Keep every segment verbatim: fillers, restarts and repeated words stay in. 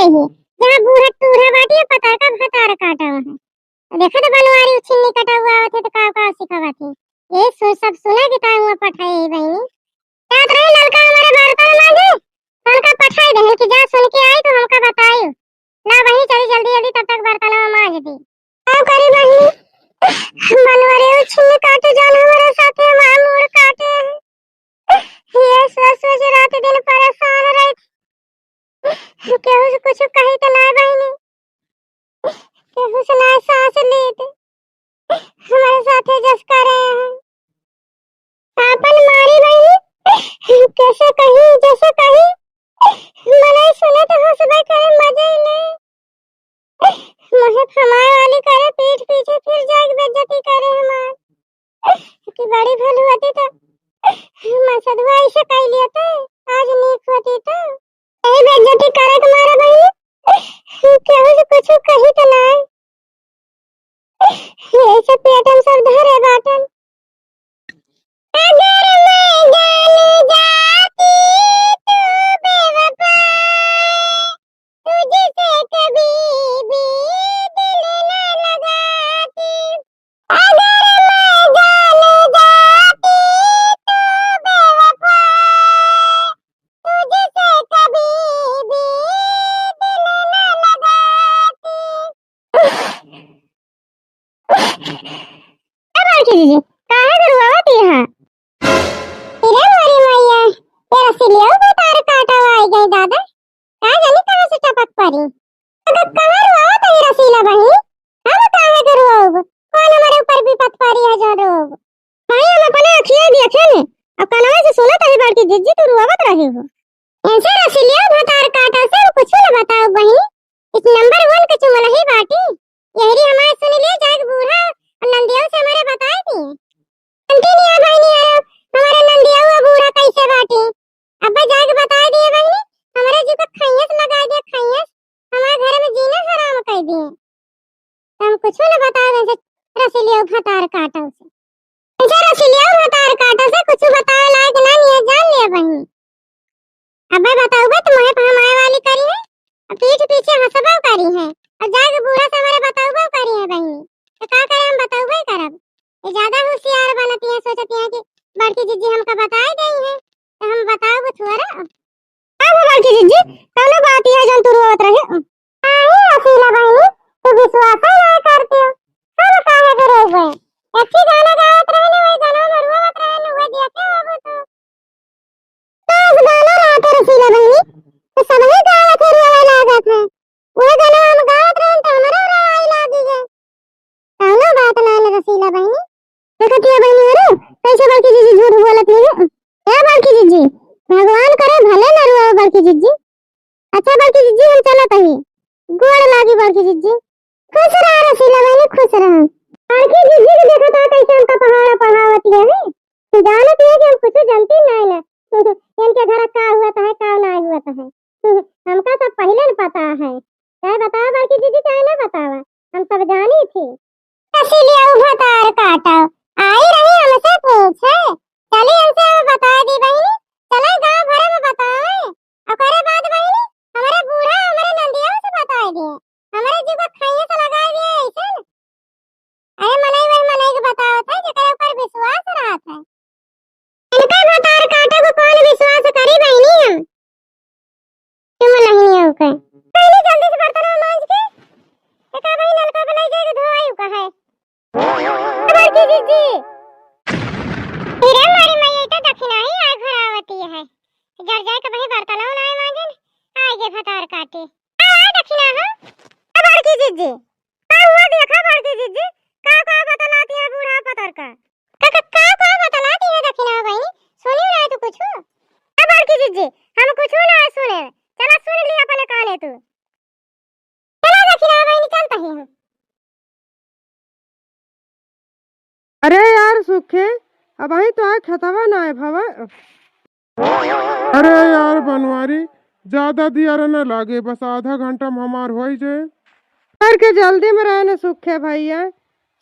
जहाँ बूढ़ा टूढ़ा बाटी, पता का भतार काटा है। देखा तो बनवारी उछिन्नी कटा हुआ आवत है तो का का सिखावत है। ये सु-, सब सुना के ताई हुआ पठाए है बहिनी। जात रही ललका हमारे बर्तन मांजे, तो उनका पठाई दे कि जा सुन के आई तो हमका बताई। ला बहिनी चली जल्दी जल्दी तब तक बर्तन मांज दी। का करी बहिनी, बनवारी उछिन्नी काटे जान हमारे साथे हमार मूड़ काटे है। ये सोच सोच रात दिन परेशान रही। केहू से कुछ कही तो ना बहिनी, केहू से ना सांस लेत, हमारे साथे जस करे हैं। आपन मारी बहिनी, कैसे कही, जैसे कही, मने सुने तो हंसबे करे, मजे ले। मुहे फमाए वाली करे पीठ पीछे, फिर जाके बेइज्जती करे हमार। कि बड़ी भूल होती तो मैं सधुआ ऐसे कह लिया तो आज नीक होती तो। यही बेइज्जती करे के मारे बहिनी, केहू से कुछ कही तो ना। यही से पेट में सब धरे बाटन। अगर मैं जान जाती तू बेवफा, तुझसे कभी भी दिल न लगाती। अगर मैं जान जाती तू बेवफा, तुझसे कभी भी दिल न लगाती। ए बड़की जीजी, काहे के रुआवत यहाँ? अरे मोरी मैया, ये रसीलिया भतार काटा आई गई दादा। का जानी कहाँ से टपक पड़ी। अगर कहाँ रुआवत है रसीला बहिनी? हम काहे के रुआब? कौन हमारे ऊपर विपत पड़ी है जो रोब? भाई हम अपने अखिया देखे ने, अब कनवा से सुनत है बड़की जीजी तू रुआवत रही हो। ऐसे रसीलिया भतार काटा से हम कुछ न बताओ बहिनी। इस नंबर वन के चुमलही बाटी। यहरी हमारे सुन ले जाए बूढ़ा और नंदिया से हमारे बताए दी। आंटी नहीं आ भाई नहीं आ रहा, हमारे नंदिया हुआ बूढ़ा कैसे बाटी। अब जाके बताए दिए बहिनी, हमारे जी को खैयस लगा दिया, खैयस हमारे घर में जीना हराम कर दिए। तो हम कुछ न बताओ वैसे रसीलिया भतार काटा से। अच्छा रसीलिया भतार काटा से कुछ बताए लायक ना नहीं है, जान लिया बहिनी। अबे बताऊबे तो मुहे फहमाए वाली करी है, और पीठ पीछे हंसबो करी है, और जाके बूढ़ा से हमारे बताऊबो करी है बहिनी। तो का करे, हम बताऊबे करब। ये ज्यादा होशियार बनती है, सोचती है कि बड़की जीजी हमका बताए गई है, तो हम बताऊबे थोड़ा। का हो बड़की जीजी, कौनो बात है जौन तू रोवत रहे? काहे रसीला बहिनी, तू विश्वास ना करती हो, हम काहे के रोवे? अच्छी गाना गावत रहे ना, वही गाना में रोवत रहे ना, वही देखे होबे तू। आज गाना रात है रसीला बहिनी, तो सबही गावत है, रोवे लागत है। वह गाना हम गावत रहे तो हमारा रोवाई लागी है। कौनो बात ना है रसीला बहिनी। देखत है बहिनी, अरे कैसे बड़की जीजी झूठ बोलत है। ए बड़की जीजी, भगवान करे भले ना रोवे बड़की जीजी। अच्छा बड़की जीजी हम चलत हई, गोड़ लागी बड़की जीजी। खुश रहा रसीला बहिनी, खुश रहा। बड़की जीजी के देखत है कैसे हमका पहाड़ा पढ़ावत है। जानत है कि हम कुछ जानती नहीं ना। इनके घर का हुआ है, का ना हुआ है। हमका सब पहले न पता है। चाहे बतावा बड़की जीजी, चाहे ना बतावा, हम सब जानी थी। इसीलिए उ भतार काटा आई रही हमसे पूछे। चली हमसे अब बता दी बहिनी, चले गाँव भरे में बतावे। ओकरे बाद बहिनी, हमारे बूढ़ा, हमारे नंदिया से बता दिए, हमारे जीव का खैया से लगा दिए ऐसे न। अरे मनई वही मनई के बतावत है, जेकरे ऊपर विश्वास रहत है। इनका भतार काटा को कौन विश्वास करी बहिनी हम? क्यों मनई नहीं हो के? पहले जल्दी से बर्तन मांज के, एका भाई नलका पे ले जाके धोआई का है। बड़की जीजी। हीरे मारी मैया तो दक्षिणा ही आग भरावती है। जर जाए के भाई बर्तन ना मांजन, आगे भतार काटे। आ, आ दक्षिणा हो। आ बड़की जीजी। का हुआ देखा बड़की जीजी? का, का बतलाती है बूढ़ा पतर का? का, का, का, का बतलाती है दक्षिणा बहिनी? सुनी ना तू कुछ? आ बड़की जीजी, हम कुछ ना सुने। चला सुन ली अपने काने तू। चला दक्षिणा बहिनी, चलता ही हम। अरे यार सुखे, अबहीं तो आए खेतवा ना आए भवा। अरे यार बनवारी, ज्यादा दियर न लागे, बस आधा घंटा में हमार होई जाए। करके जल्दी में रहे न सुखे भैया,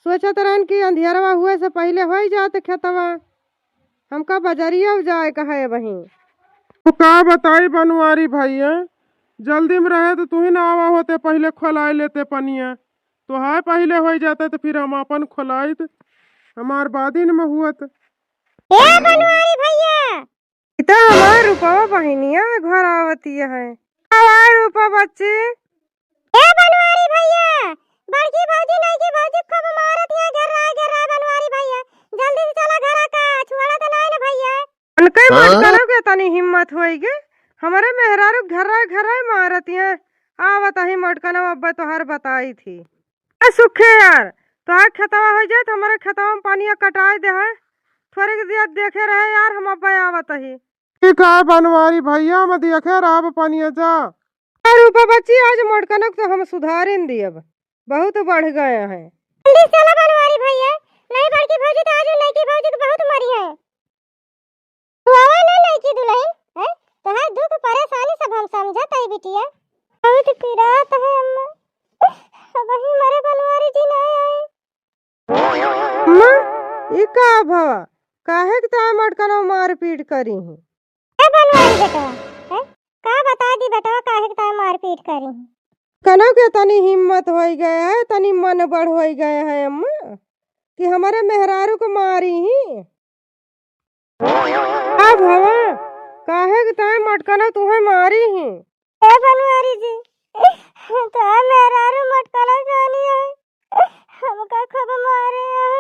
सोचत रहन कि अंधियरवा हुए से पहिले होई जात खेतवा। हमका बजरिया जाए कहे वहीं। तो का बताई बनवारी भैया, जल्दी में रहे तो तू ही ना आवा होते, पहिले खोलाए लेते पनिया। तोहार पहिले होइ जाते तो फिर हम अपन खोलाइत, हमार बादिन में हुअत। ए बनवारी भैया, ई तो हमार रूपवा बहिनिया घर आवती है। हमार रूपा बच्ची। ए बनवारी भैया, बड़की भौजी नइकी भौजी खूब मारत है, घेर्रा घेर्रा बनवारी भैया, जल्दी से चला घरा का, छुआड़ा तो नाई ना भैया। उनके हाँ? मटकनों के तनी हिम्मत होई गे, हमरे मेहरारू घेर्रा घेर्रा मारत है। आवत ही मटकनवा, अब्बे तोहार बताई थी। ए सुखे यार, तोहार खेतवा होइ जाए तो हमरे खेतवा में पानिया कटाए दे है। थोड़े के दिया देखे रहे यार, हम अब्बे आवत ही। ठीक है बनवारी भैया, हम देखे रहब पनिया जा। अरे रूपा बच्ची, आज मटकनक तो हम सुधारिन दियब, बहुत बढ़ गए हैं। जल्दी चला बनवारी भैया, नहीं बड़की भौजी तो आज नइकी भौजी के बहुत मरी है। तू आवा ना नइकी दुल्हन, हैं? तोहार दुख परेशानी सब हम समझत हई बिटिया। बहुत पीड़ात है अम्मा, अबही मरे बनवारी जी ना आए। अम्मा, ई का भवा? काहे के ताय मटकनवा मारपीट करी ही? ए बनवारी बेटवा, हैं? का बताई दी बेटवा, काहे के ताय मारपीट करी ही? कनौ के तनी हिम्मत होई गए है, तनी मन बढ़ होई गए है अम्मा, कि हमरे मेहरारू को मारी ही। का भवा, काहे के ताय मटकनौ तुहे मारी ही? ए बनवारी जी, तो मेहरारू मटकनौ जानी है, हमका खूब मारे है।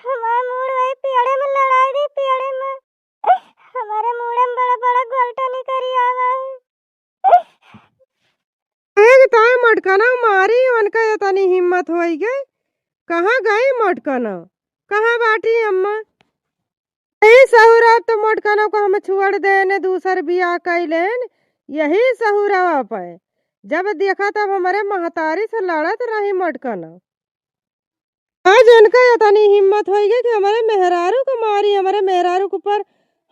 हमार मूड़ वही पेड़े में लड़ाई दी, पेड़े में। हमारे मूड़े में बड़ा बड़ा गोलटा निकरी आवा है। एक ताय मटकनौ मारी, उनका ये तनी हिम्मत होई गई। कहाँ गई मटकनौ? कहाँ बाटी अम्मा? यही सहुरा तो मटकनौ को हम छोड़ देने, दूसर बियाह कई लेन। यही सहुरवा पे जब देखा तब हमरे महतारी से लड़त रही मटकनौ। आज उनका इतनी हिम्मत होई गई कि हमरे मेहरारू को मारी, हमरे मेहरारू के ऊपर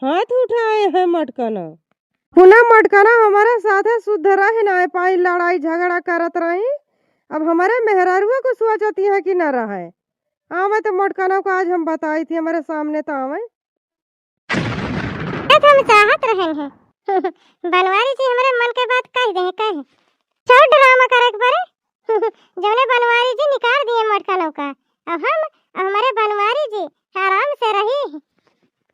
हाथ उठाए हैं मटकनौ। पुनः मटकनौ हमरे साथे शुद्ध रह नाय पाई, लड़ाई झगड़ा करत रही। अब हमरे मेहरारुआ को सोचती है कि न रहे। आवे तो मटकनौ को आज हम बताई थी, हमरे सामने तो आवे। ये तो हम चाहत रहन हैं। बनवारी जी हमरे मन के बात कह दे, कह। छोड़ ड्रामा करे के परे। जौने बनवारी जी निकाल दिए मटकनौ का। अब हम, अब हमरे बनवारी जी आराम से रही।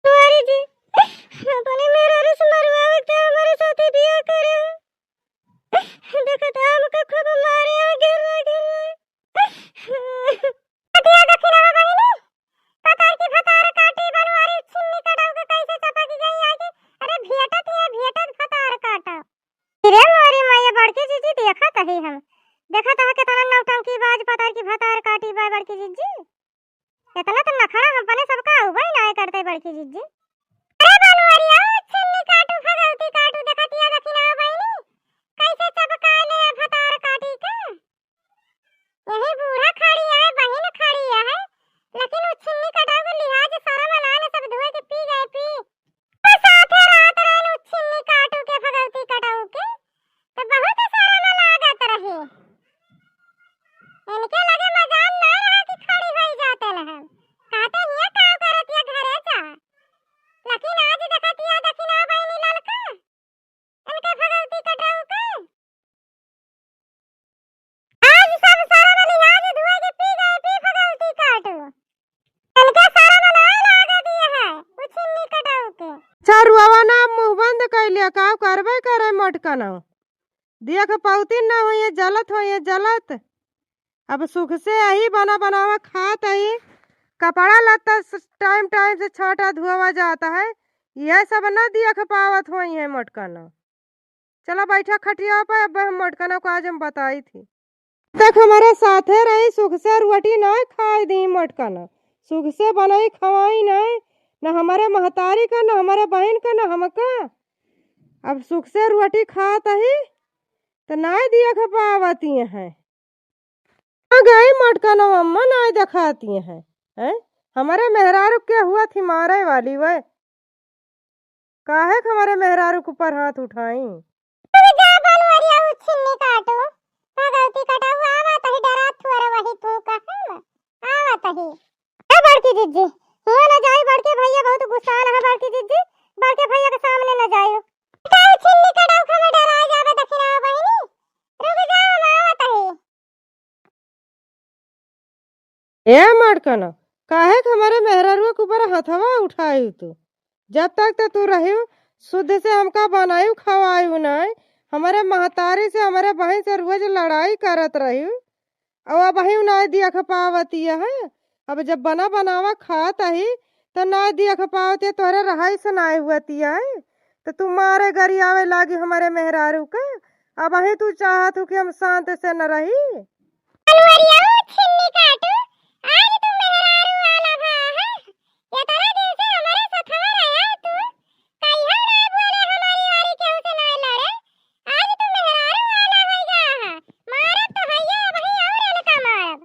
बनवारी जी, अपने मेहरारू से मरवावे के हमरे साथे बियाह करे। देखत हमका खूब मारे, घेर, घेर। कटिया दखिनवा बहिनी, पतार की भतार काटी बनवारी छिन्नी कटऊ के कैसे चपक गई आगे। अरे भेटत है, भेटत भतार काटा। अरे मोरी मैया बड़की जीजी देखत ही हम। देखत है कितना नौटंकी बाज पतार की भतार काटी बा बड़की जीजी। इतना तो नखड़ा हम अपने सबका उबई नाय करते बड़की जीजी। अरे बनवारी आओ छिन्नी काटू भगवती काटू देखत है दखिनवा बहिनी। कैसे चपका ले भतार काटी का। यही बूढ़ा खड़ी है, बहिन खड़ी है, लेकिन उ छिन्नी कटऊ के लिहाज शरम लाज सब धोए के पी गए, पी। वो साथे रात रहन उ छिन्नी काटू के, भगवती कटऊ के, तो बहुत शरम लागत रही। इनके लगे मजाल ना रहा कि खड़ी होई जाते रहन। कहते हिया का करत या घरे जा। लेकिन आज देखत या दखिनवा बहिनी ललका। इनके भगवती कटऊ के। आज सब सारा वाली आज धुए के पी गए, पी भगवती काटू। इनके सारा वाला आए लागे दिए है, उ छिन्नी कटऊ के। अच्छा, रुआवा ना मुँह बंद कर लिया, का करबे करे मटकनौ। देख पौती ना होइए, जलत होइए, जलत। अब सुख से यही बना बनावा खात ही, कपड़ा लत्ता स-, टाइम टाइम से छाटा धुआवा जाता है, यह सब ना देख पावत होइए मटकनौ। चला बैठा खटिया पे, अब हम मटकनौ को आज हम बताई थी। तक हमरे साथे रही, सुख से रोटी नाय खाए दी मटकनौ, सुख से बनाई खवाई नाय, न हमरे महतारी का, न हमरे बहिन का, न हमका। अब सुख से रोटी खात ही, त नाय देख पावती हैं। आ गई मटकनौ अम्मा, नाय देखाती हैं, हैं? हमरे मेहरारू के हुआ थी मारे वाली वै। काहे के हमरे मेहरारू के ऊपर हाथ उठाई? तू जा बनवरिया उ छिन्नी काटू, भगवती कटाऊ, आवा तही डरात हुआ रे वही तू कहे न, आवा तही। ए बड़की जिज्जी, हुआ न जाई बड़के भैया बहुत गुस्साल है बड़की जिज्जी, बड़के भैया के सामने न जाई। काहे छिन्नी कटाऊ के हमें डराए जावे दखिना ए मटकनो, काहे के हमरे मेहरारुआ के ऊपर हथवा उठायु तू? जब तक त तू रहिउ, शुद्ध से हमका बनायु खवायु नाई, हमरे महतारी से, हमरे बहिन से रोज लड़ाई करत रहिउ। अब अबहिउ नाई देख पावतिया है। अब जब बना बनावा खात ही, त नाई देख पावतिया, तोहरे रहाई से नाई हुअतिया है। त तू मारे गरियावे लागी हमरे मेहरारू का। अबही तू चाहत हु कि हम शांत से न रही? अलवरिया छिन्नी काटू, आज तू मेहरारू वाला भा है। एतना दिन से हमरे सथवा रहे तू, कहियो ना बोले हमारी वारी केहू से ना लड़े। आज तू मेहरारू वाला होइ गा है। मारब तो हइये, अबही और एनका मारब।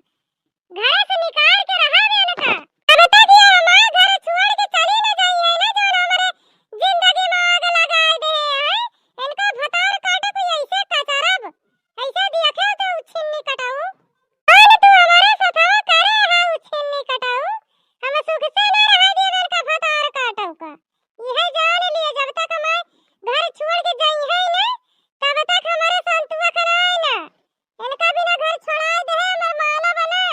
घरे से निकाल के रहा एनका। अब तक ये हमार घर छोड़ के चली न जाई है ना, जौन हमरे जिंदगी में आग लगाए दे है। एनका भतार काटे कोई ऐसे कचरब। ऐसे दिया थे तू छिन्नी कटाऊ। कौन तू हमारे सथवा करे है उ छिन्नी कटाऊ? हम सुख से ना रहा दिए एनका भतार काटऊ का। इहे जान लिए जब तक हमार घर छोड़ के जाई है ना, तब तक हमारे संतुआ खनाए ना। एनका बिना घर छोड़ाए दे है, हमार माला बना,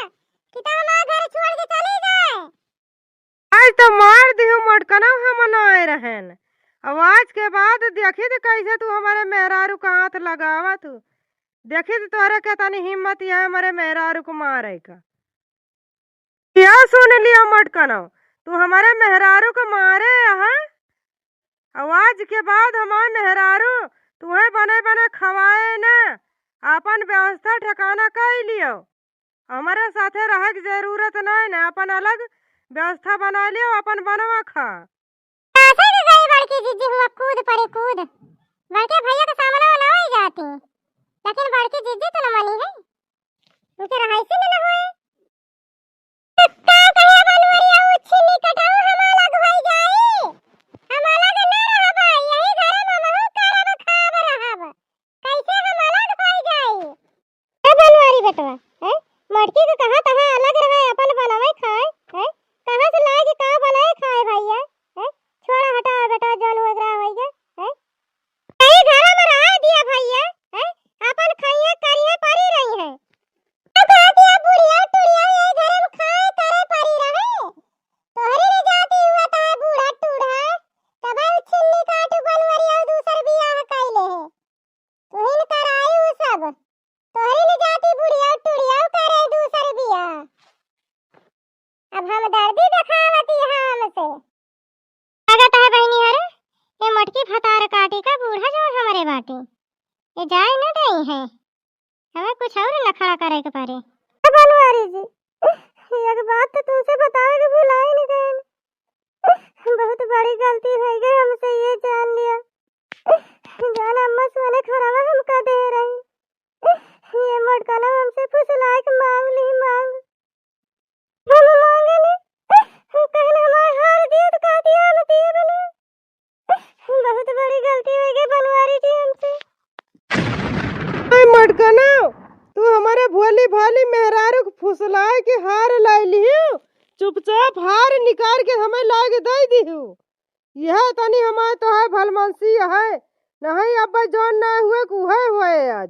कि तो हमार घर छोड़ के चली जाए। आज तो मार दिहु मटकनौ हम नाय रहन। अब आज के बाद देखी त कैसे तू हमरे मेहरारू का हाथ लगावत हु। देखी त तोहरे केतनी हिम्मत है हमरे मेहरारू को मारे का। या सुन लिया मटकनौ, तू हमरे मेहरारू को मारे अहा। अब आज के बाद हमार मेहरारू तुहे बने बने खवाए न, आपन व्यवस्था ठिकाना कइ लियो। हमरे साथे रहे के जरूरत नाय न, अपन अलग व्यवस्था बनाइ लियो, अपन बनवा खा। कैसे के गई बड़की जिज्जी हुआ कूद परे कूद, बड़के भैया के सामने ना हो जाती, लेकिन बड़की जिज्जी तो न मनी है, उनके रहाइशी में न होए। का कहे बनवरिया उ छिन्नी कटाऊ हम अलग होइ जाई, हम अलग न रहबा, यही घरे में हमहू करब खाब रहब। कैसे हम अलग होइ जाई? ए बनवारी बेटवा, हैं? मटकी के कहाँ तहाँ अलग रहे, अपन बनवे खाए, हैं? कहाँ से लाए के का बनाए खाए भैया, हैं? छोड़ा हटाओ बेटवा, जौन वगैरह होइ गए, हैं? यही घर में रह दिया भैया, हैं? अपन खाइए करिए परी रही है। अब आ दिया बुढ़िया टुढ़िया, यही घर में खाए करे परी रहे। तोहरी न जाती हुआ ता बूढ़ा टूढ़ा, तब छिन्नी काटू बनवरिया दूसर बियाह कैले है। तुहिन कराई उ सब। तोहरी न जाती बुढ़िया टुढ़िया करे दूसर बियाह। अब हमदर्दी देखावती है हमसे। लागत है बहिनी, अरे, ये मटकी भतार काटी का बूढ़ा जो हमरे बाटी। ये जाए न देई है। हमें कुछ और नखड़ा करे के पड़े। ए बनवारी जी, एक बात तो तुमसे बतावे के भुलाई न गए। बहुत बड़ी गलती होइ गई हमसे, ये जान लिया। जान अम्मा सोने खराबा हम कर दे रही। ये मटकनौ हमसे फुसलाए के मांग ली मांग। हम मांगे ने, कहन हमार हार दियो तो कह दिया हम दिए बने। बहुत बड़ी गलती होइ गई बनवारी जी हमसे। ए मटकनौ, तू हमरे भोली भाली मेहरारू के फुसलाए के हार लाइ लिहू, चुपचाप हार निकाल के हमें लाइ के दइ दिहू। यह तनी हमार तोहार भलमनसी है, नहीं अब जौन ना हुए के उहे हुए आज।